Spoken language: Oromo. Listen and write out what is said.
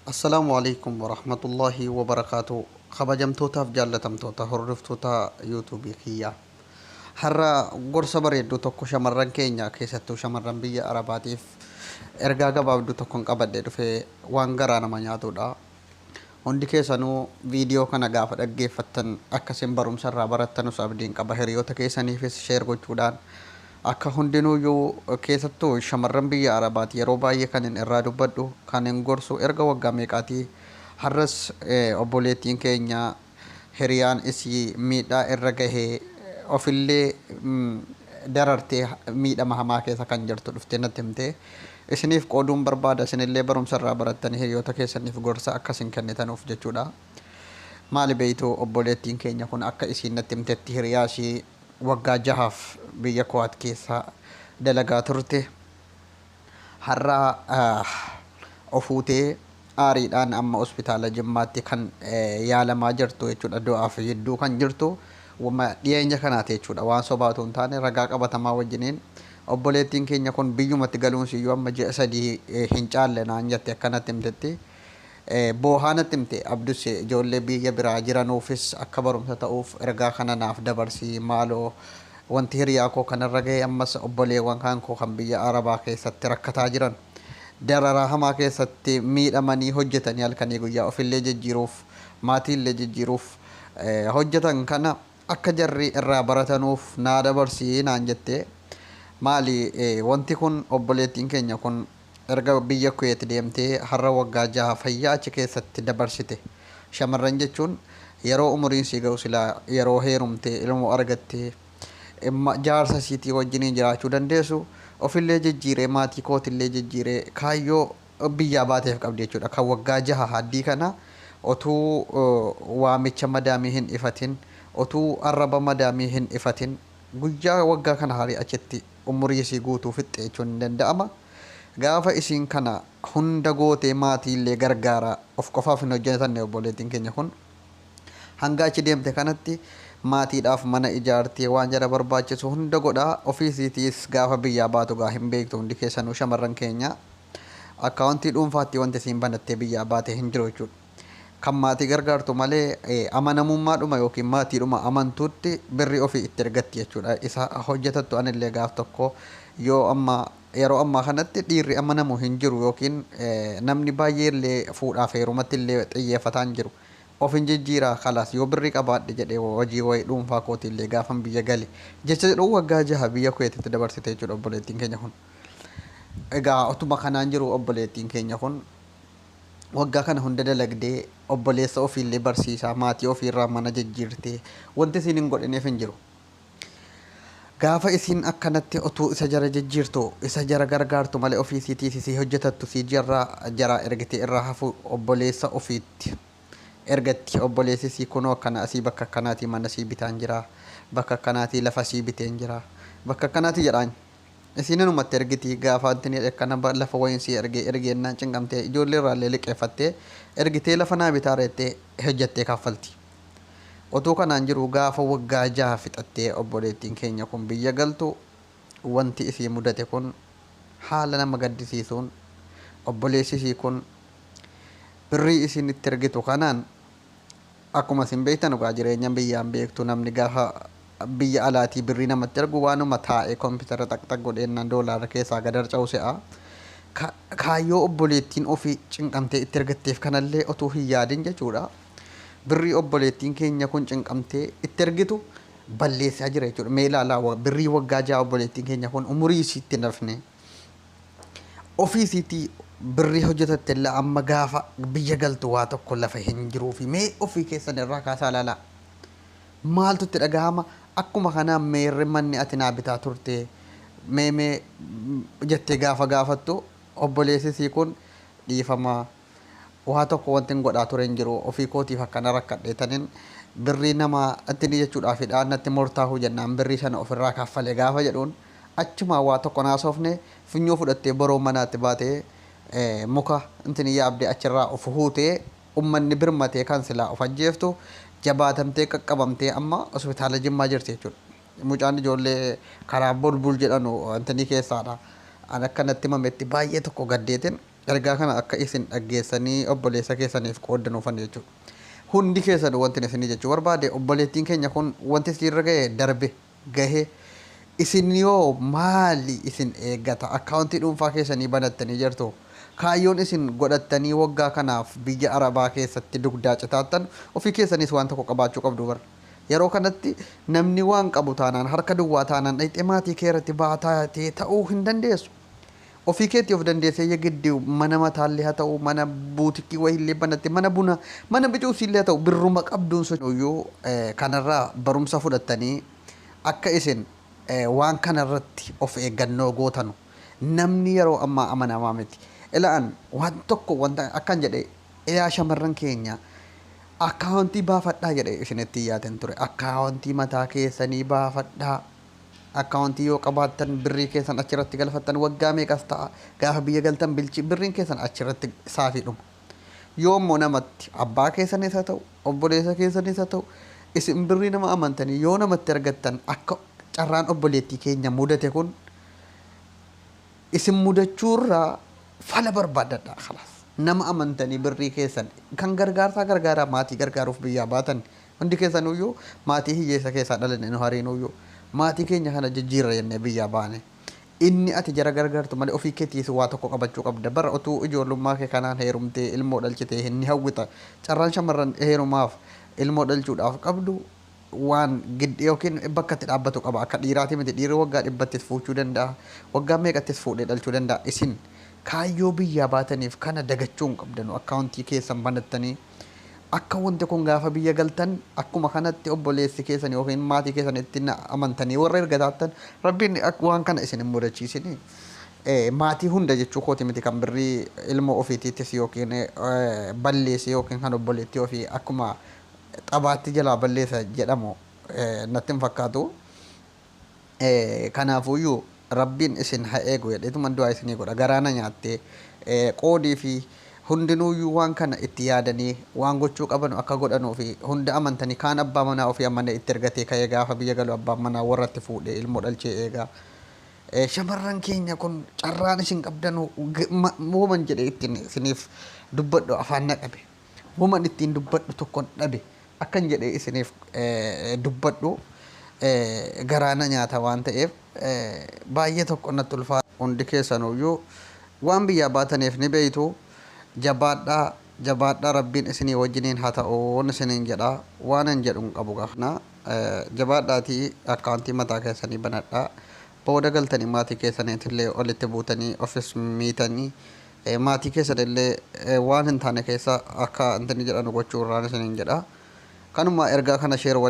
Assalaamu alaikum warahmatullaahi wabarakaatu. Kabajamtootaaf jaallatamtoota hordoftoota yuutuubii kiyyaa. Har'a gorsa bareedduu tokko shamarran keenya, keessattuu shamarran biyya Arabaatiif ergaa gabaabduu tokkon qabadhee dhufee, waan garaa nama nyaatudha. Hundi keessanuu viidiyoo kana gaafa dhaggeeffattan akkasiin barumsa irraa barattanus abdiin qaba. Hiriyoota keessaniifis share gochuudhaan akka hundinuuyyuu, keessattuu shamarran biyya Arabaati, yeroo baay'ee kan hin irraa dubbadhu, kan hin gorsu erga waggaa meeqaatii. Har'as obboleettiin keenya hiriyaan isii miidhaa irra gahee ofillee darartee miidhama hamaa keessa kan jirtu dhuftee natti himtee isiniif qooduun barbaada. Isinillee barumsa irraa barattanii hiriyoota keessaniif gorsa akkasin kennitanuuf jechuudha. Maali beeytu, obboleettiin keenya kun akka isiin natti himtetti hiriyaa ishii waggaa 6f biyya Kuwaat keessa dalagaa turte har'a ofuutee aariidhaan amma hospitaala Jimmaatti kan yaalamaa jirtu jechuudha. Du'aaf jidduu kan jirtu dhiyeenya kanaati jechuudha. Waan sobaatu hin taane, ragaa qabatamaa wajjiniin. Obboleettiin keenya kun biyyumatti galuun siyyuu amma ji'a 3 hin caalle naan jette. Akkanatti himtetti boohaa natti himte. "Abdus, ijoollee biyya biraa jiranuufis akka barumsa ta'uuf ergaa kana naaf dabarsii maaloo. Wanti hiriyaa koo kanarra ga'e ammas obboleewwan kan koo kan biyya Arabaa keessatti rakkataa jiran, dararaa hamaa keessatti miidhamanii hojjetanii halkanii guyyaa ofillee jijjiiruuf, maatiillee jijjiiruuf hojjetan kana akka jarri irraa baratanuuf naa dabarsii" naan jette. Maali wanti kun? Obboleettiin keenya kun erga biyya Kuweet deemtee har'a waggaa 6 fayyaa achi keessatti dabarsite. Shamarran jechuun yeroo umuriin sii ga'u silaa yeroo heerumtee ilmoo argattee jaarsa siitii wajjiniin jiraachuu dandeessu, ofillee jijjiiree maatii kootillee jijjiiree kaayyoo biyyaa baateef qabdi jechuudha. Kan waggaa 6 haddii kana otuu waamicha madaamii hin ifatin, otuu arraba madaamii hin ifatin, guyyaa waggaa kana harii achitti umurii isii guutuu fixxe jechuun hin danda'ama. Gaafa isiin kana hunda gootee maatiillee gargaara, of qofaaf hin hojjetanne obboleettiin keenya kun. Hanga achi deemte kanatti maatiidhaaf mana ijaartee waan jara barbaachisu hunda godhaa, ofiisiitiis gaafa biyyaa baatu gaa hin beektu hundi keessanuu shamarran keenya, akkaawuntii dhuunfaatti wanti isiin banattee biyyaa baate hin jiru jechuudha. Kan maatii gargaartu malee amanamummaadhuma yookiin maatiidhuma amantuutti birri ofii itti ergatti jechuudha. Isa hojjetattu anillee gaaf tokko yoo amma yeroo ammaa kanatti dhiirri amanamu hin jiru yookiin namni baay'ee illee fuudhaaf heerumatti illee xiyyeeffataa hin jiru. Of hin jijjiiraa kalaas yoo birrii qabaadhe jedhee hojii wayii dhuunfaa kootii illee gaafan biyya gale jecha jedhu waggaa 6 biyya Kuweetitti dabarsite jechuudha obboleettiin keenya kun. Egaa otuma kanaan jiru obboleettiin keenya kun waggaa kana hunda dalagdee obboleessa ofiillee barsiisaa, maatii ofiirraa mana jijjiirtee, wanti isiin hin godhineef hin jiru. Gaafa isiin akkanatti otuu isa jara jijjiirtu, isa jara gargaartu malee ofii isiitiis isii hojjetattu sii jarraa jaraa ergitee irraa hafu obboleessa ofiitti ergatti. Obboleessi isii kunoo akkana asii bakka akkanaatii mana sii bitaan jira, bakka akkanaatii lafa sii biteen jira, bakka akkanaatii jedhaan. Isiin inumatti ergiti. Gaafa intini akkana lafa wayiin sii ergee ergeennaan cinqamtee ijoollee irraallee liqeeffattee ergitee lafa naa bitaa reettee hojjettee kaffalti. Otuu kanaan jiru gaafa waggaa 6 fixattee obboleettiin keenya kun biyya galtu wanti isii mudate kun haala nama gaddisiisuun obboleessi isii kun birrii isiin itti ergitu kanaan, akkuma isin beektan dhugaa jireenya biyyaan beektu, namni gaafa biyya alaatii birrii namatti ergu waanuma taa'ee kompiitara xaqxaq godheennaan doolaara keessaa gad harca'u se'a. Kaayyoo obboleettiin ofii cinqamtee itti ergatteef kanallee otuu hin yaadin jechuudha. Birrii obboleettiin keenya kun cinqamtee itti ergitu balleessaa jira jechuudha. Mee ilaalaa, birrii waggaa 6 obboleettiin keenya kun umurii isiitti hin hafne, ofii isiitii birrii hojjetatte illee amma gaafa biyya galtu waa tokko lafa hin jiruufi. Mee ofii keessan irraa kaasaa ilaalaa. Maaltu itti dhagahama? Akkuma kanaan meerri manni ati naa bitaa turte mee mee jettee gaafa gaafattu obboleessi isii kun "Dhiifama, waa tokko wanti hin godhaa ture hin jiru, ofii kootiif akkana rakkadheetanin birrii nama itti jechuudhaafidha natti mortaahuu jennaan birrii sana ofirraa kaffale" gaafa jedhuun achumaa waa tokko naasofne funyoo fudhattee boroo manaatti baatee muka intini yaabdee achirraa of huutee, ummanni birmatee kan silaa of ajjeeftu jabaatamtee qaqqabamtee amma hospitaala Jimmaa jirti jechuudha. Mucaan ijoollee karaa Bulbul jedhanu intini keessaadha. An akkanatti himametti baay'ee tokko gaddeetin. Ergaa kana akka isin dhaggeessanii obboleessa keessaniif qooddanuufan jechuudha. Hundi keessan wanti isinii jechuu barbaade, obboleettiin keenya kun wanti isiirra ga'e darbe gahe. Isin yoo maali isin eeggata? Akkaawuntii dhuunfaa keessanii banattanii jirtu. Kaayyoon isin godhattanii waggaa kanaaf biyya Arabaa keessatti dugdaa citaattan ofii keessanis waan tokko qabaachuu qabdu bara. Yeroo kanatti namni waan qabu taanaan, harka duwwaa taanaan, dhaqxee maatii kee irratti baataa ta'uu hin dandeessu. Ofii keetti of dandeessee giddi mana mataallee haa ta'u, mana buutikii wayiillee banatte, mana buna, mana bicuusiillee haa ta'u, birruma qabduun socho'uyyuu kanarraa barumsa fudhattanii akka isin waan kanarratti of eeggannoo gootanu. Namni yeroo ammaa amanamaa miti. Ilaan waan tokko wanta akkan jedhe, yaa shamarran keenya, akkaawuntii baafadhaa jedhe isinitti yaaden ture. Akkaawuntii mataa keessanii baafadhaa. Akkaawuntii yoo qabaattan, birrii keessan achirratti galfattan, waggaa meeqas ta'a, gaafa biyya galtan bilchi birriin keessan achirratti saafii dhuma. Yoo immoo namatti, abbaa keessanis haa ta'u, obboleessa keessanis haa ta'u, isin birrii nama amantanii yoo namatti argattan, akka carraan obboleettii keenya mudate kun isin mudachuurraa fala barbaadadha. Khalaas, nama amantanii birrii keessan kan gargaarsaa gargaaraa. Maatii gargaaruuf biyyaa baatan hundi keessanuyyuu maatii hiyyeessa keessaa dhalanne. Nu hariinuyyuu maatii keenya kana jijjiirra jennee biyyaa baane. Inni ati jara gargaartu malee ofii keetiis waa tokko qabachuu qabda. Bara utuu ijoollummaa kee kanaan heerumtee ilmoo dhalchitee hin hawwita. Carraan shamarran heerumaaf ilmoo dhalchuudhaaf qabdu waan giddi yookiin bakka itti dhaabbatu qaba. Akka dhiiraati miti. Dhiirri waggaa 100ttis fuuchuu danda'a, waggaa meeqattis fuudhee dhalchuu danda'a. Isin kaayyoo biyyaa baataniif kana dagachuu hin qabdanu. Akkaawuntii keessan banattanii akka wanti kun gaafa biyya galtan akkuma kanatti obboleessi keessan yookiin maatii keessan itti amantanii warra erga taattan, Rabbiin waan kana isin hin mudachiisini. Maatii hunda jechuu kooti miti. Kan birrii ilmoo ofiitiittis yookiin balleesse yookiin kan obboleettii ofii akkuma xabaatti jalaa balleessa jedhamu natti hin fakkaatu. Kanaafuyyuu Rabbiin isin haa eegu jedheetuma du'aa isinii godha. Garaana nyaattee qoodii fi hundinuuyyuu waan kana itti yaadanii waan gochuu qaban akka godhanuu fi hunda amantanii kaan abbaa manaa ofii amane itti ergatee ka'ee gaafa biyya galu abbaan manaa warratti fuudhee ilmoo dhalchee eegaa. Shamarran keenya kun carraan isin qabdan woman jedhee ittiin isiniif dubbadhu afaan na dhabe. Woman ittiin dubbadhu tokkon dhabe. Akkan jedhee isiniif dubbadhu garaana nyaata waan ta'eef baay'ee tokko natti ulfaata. Hundi keessanuyyuu waan biyyaa baataniif ni beeytu. Jabaadhaa, jabaadhaa, Rabbiin isinii wajjiniin haa ta'uun isiniin jedha. Waan hin jedhu hin qabu gaafna. Jabaadhaatii akkaawuntii mataa keessanii banadhaa. Booda galtanii maatii keessaniitillee olitti buutanii ofis miitanii maatii keessanillee waan hin taane keessa akka intini jedhanu gochuu irraan isiniin jedha. Kanuma ergaa kana share walii